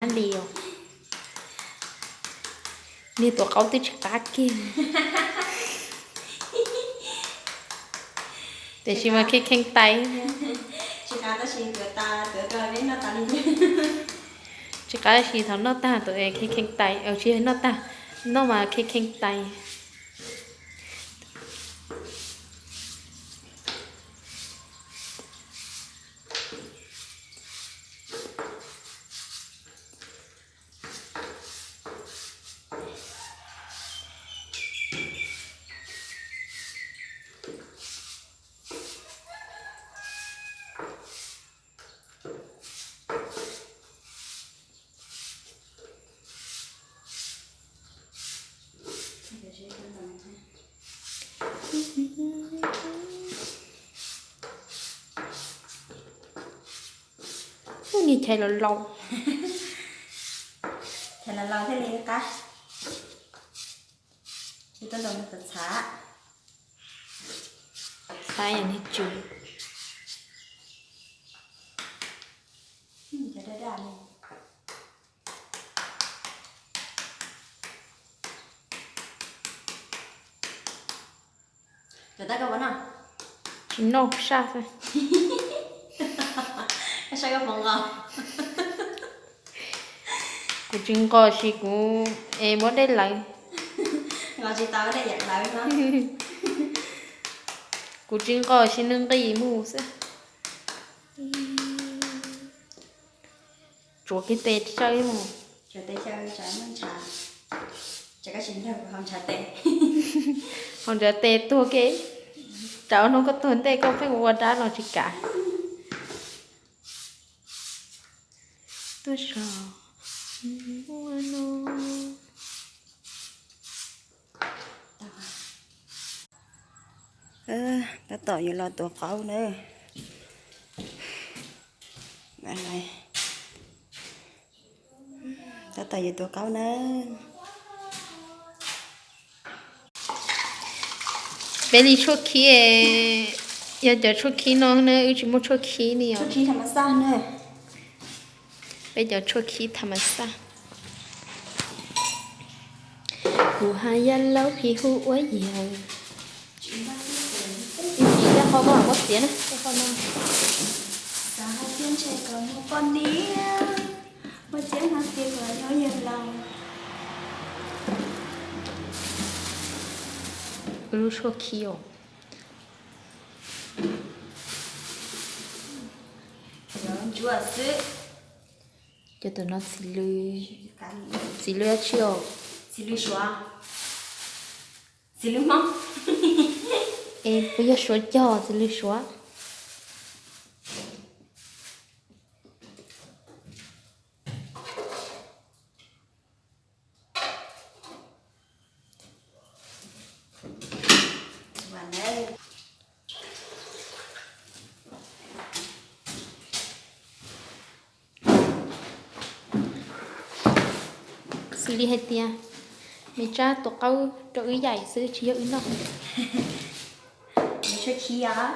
Li os. Niag tuav qaub twb tsis qab kiag. Tiam sis mas kheej kheej tais. Tsis qab tab sis thaum noj tag tuav kheej kheej tais, tsis yog noj tag, noj mas kheej kheej tais. Ub, niag chais laus laus. Chais laus laus thiaj li qab. Tsis tau los mus txhav. Txhav yog niag tswv. Cov daj daj li. Cov tab koj puas noj? Tsis noj, saj xwb. Saj koj puas nqos? Kuv tsis nqos sis kuv es muab dej lawv. Nqos tsis tau dej yam lawv no. Kuv tsis nqos sis nws nqis mus xwb. Tsuav kiag tes xyaw mus. Tsuav tes xyaw tsam muaj ntshav. Tsam koj tsis nrog kuv haus ntshav tes. Haus ntshav tes tuag kiag. Tsam hnub koj tuag ntej koj pheej ua dab los tsis kav. Tuaj so ua no. Tab tom yuav los tuav qaub na. Tab tom yuav tuav qaub na. Peb li tshuaj khib, yog cov tshuaj khib no na, wb tsis muaj tshuaj khib li os. Peb cov tshuaj khib tham mas xaj. Kuv haj yam laub phim hu ua yawg. Ib ntsis tej qhov koj muab txiav na, tej qhov no. Wb lub tshuaj khib os. Cov tus no txiv lws, txiv lws dab tsi os? Txiv lws Suav. Txiv lws Hmoob. Es puas yog Suav cog txiv lws Suav? Xws li hais tias me Tsab tuav qaub rau wb yaim xwb tsis yog wb noj. Tshuaj khib os.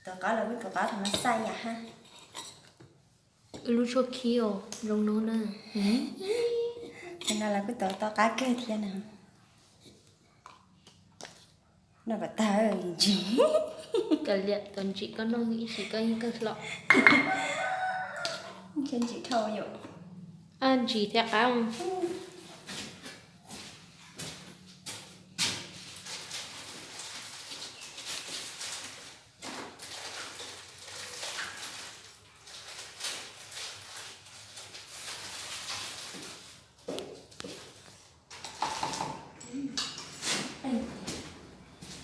Tuav qaub los kuj tuav qaub tham mas xaj yam hab. Wb lub tshuaj khib os, zoo no na. Ces no los kuj tuav tau qab kawg thiab na. Noj kom tag ntsim. Kav liam, tau ntsim koj noj ib sim koj yeej kawg hlo. Ntsim dhau yom. Ntsim thiab qab.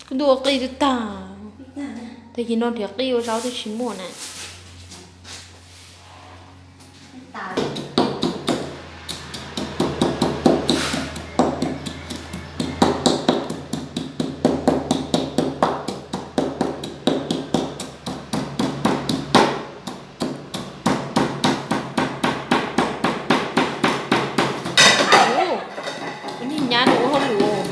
Kuv ntuj, qij twb tag. Tag kis no nrhiav qij ua zaub twb tsis muaj na. Ub, kuv niag nyab nws ua hauj lwm,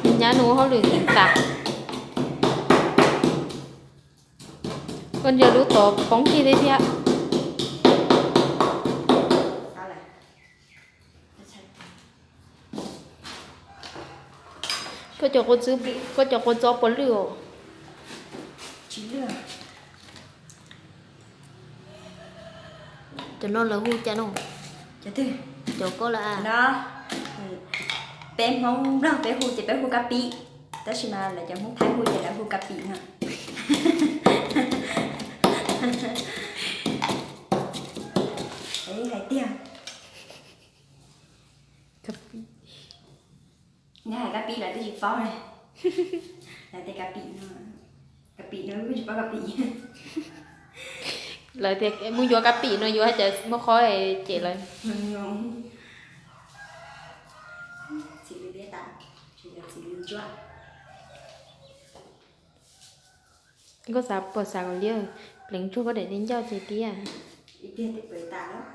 niag nyab nws ua hauj lwm heev tas. Koj ntsia lub tod poob kiag thiab thiab. Koj cov quav txob puas lwj os? Tsis lwj. Cov no lawv hu cas no? Cov twg? Cov koj lawm a? No, peb Hmoob Nplog peb hu ces peb hu kab pim, tab sis mas lawv cov Hmoob Thaib hu ces lawv hu kab pim no. Hais tiag. Neb hais kab pib lawv twb tsis paub ne. Lawv tias kab pim no, kab pim no kuj tsis paub kab pim. Lawv tias mus yuav kab pim no yuav hais tias muaj qhov cem lawv. Txiv lws liab tas, tsis yog txiv lws ntsuab. Koj xav puas xav kom liab, pleev tsuag koj daim di ncauj ces tiag. Ib pliag twb pwv tas lawm.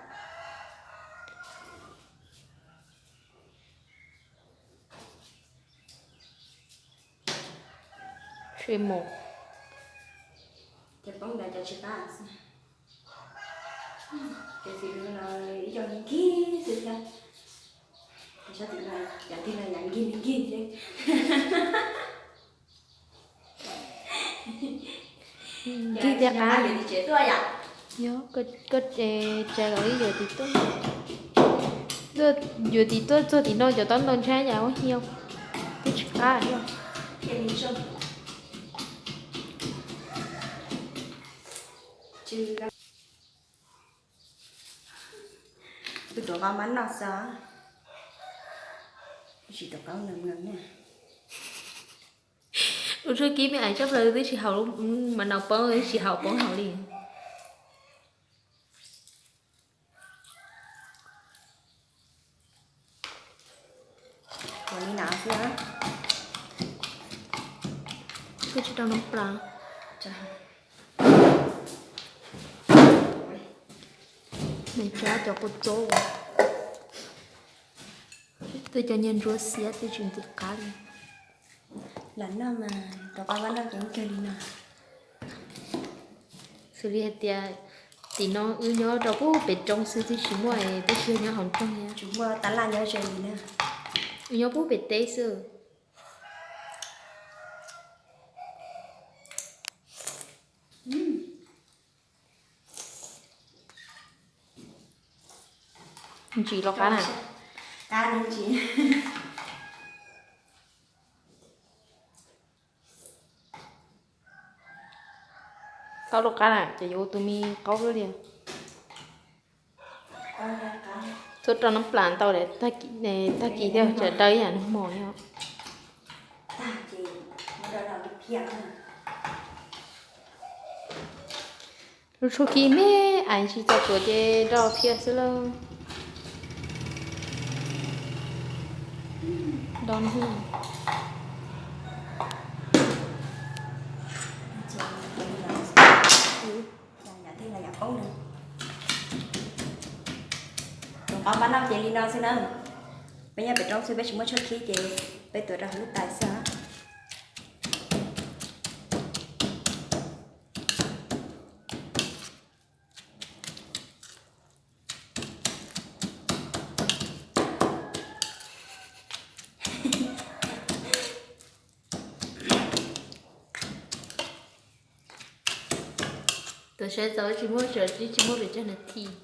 Ces poob ntawd cov tsis qab xwb. Ces txiv lws no ib co nkig xwb thiab. Sab tim no cov twg no yam nkig nkig xwb. Nkig tiag qab. Yog, koj tsa los ib yuav tim tuaj, yuav tim tuaj txog tim no cov taub ntoo ntshab yam ua hiu, twb tsis qab. Kuv tuav qaub mab noj xwb, tsis tuav qaub nws mloog na. Lub tshub kib me ais tshaj plaws twb tsis haus, mas noj poob twb tsis haus poob haus li. Ua li no xwb. Koj tsis rau nab plas. Nws tsa cov kua txob, twb cov nyias ntsuab xiab twb tsis ntim qab li. Lam noj mas rau qab vaj noj ces kawg li no. Xws li hais tias tim no wb nyob rau pub pem roob xwb twb tsis muaj, twb tsis yog nyob hauv nroog thiab. Tsis muaj tab laj nyob ze li na. Wb nyob pub pem teb xwb. Ntsim los qab na. Qab ntsim. Tau los qab na, ces yuav ua tus me qaub li. Txhob rau nab plas ntau, tag kis thiaj tsam daw ib yam nag hmo. Lub tshuaj kib me ais tsis txaus tuav ces rau phiaj xwb lauj. Do no. Tus qaub mab noj ces li no xwb na. Peb nyob pem roob xwb peb tsis muaj tshuaj khib ces peb tuav rau hauv lub tais xwb. Tuav saib txaus tsis muaj, tsis muaj pes tsawg nas this.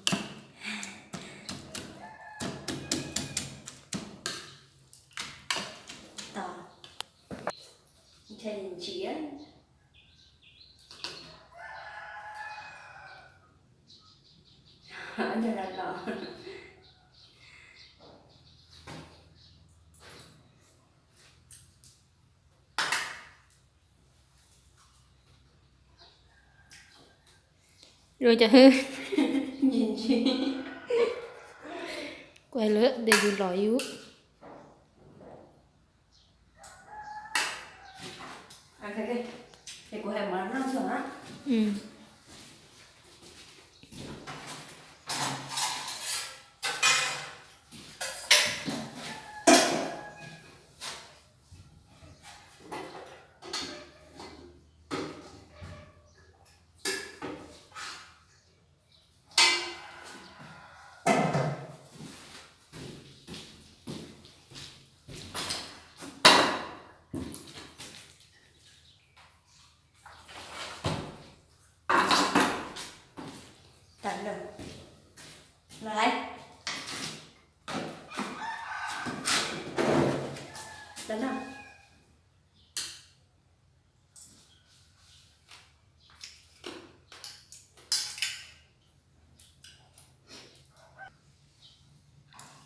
Ua cas kuv hais lawm ces yus los yus. Tawm lawm. Los lawm. Los no.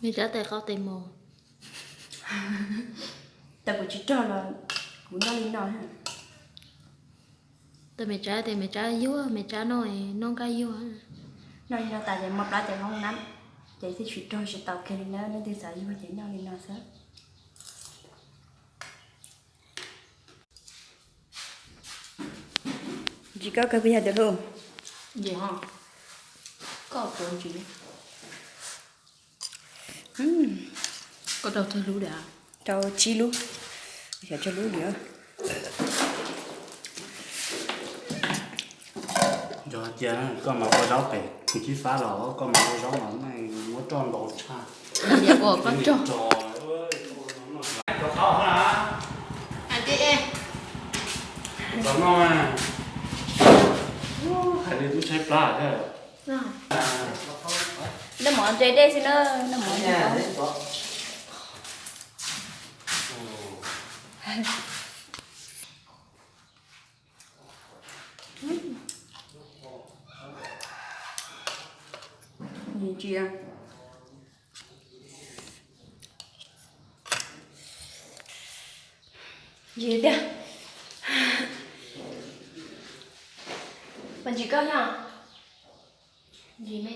Me tsab tes qaub tes mos. Tau kuv tsis rog los kuv noj li no. Tau me tsab tes me tsab yuag, me tsab noj, noj nqaij yuag. Noj li no tas ces mos plab ces hoob nab, ces thiaj tsis rog tsis tau kiag li na, leej twg xav yuag ces noj li no xwb. Ntsis koj kawg puas yog tias hlub? Ntsis ho. Koj puas ntsis? Koj rau txog lub diam? Rau tsib lub, xyov tsawg lub diam. Yog hais tias koj mas ua zaub pem tus chib fab los koj mas ua zaub mas muab roj ntau tshaj. Ua koj roj. Hais li tub tshaib plab thiab. Noj mov ntse dej xwb na, noj mov ntse. Ntsia. Ntsis tiag. Puas ntsis koj thiab? Ntsis me.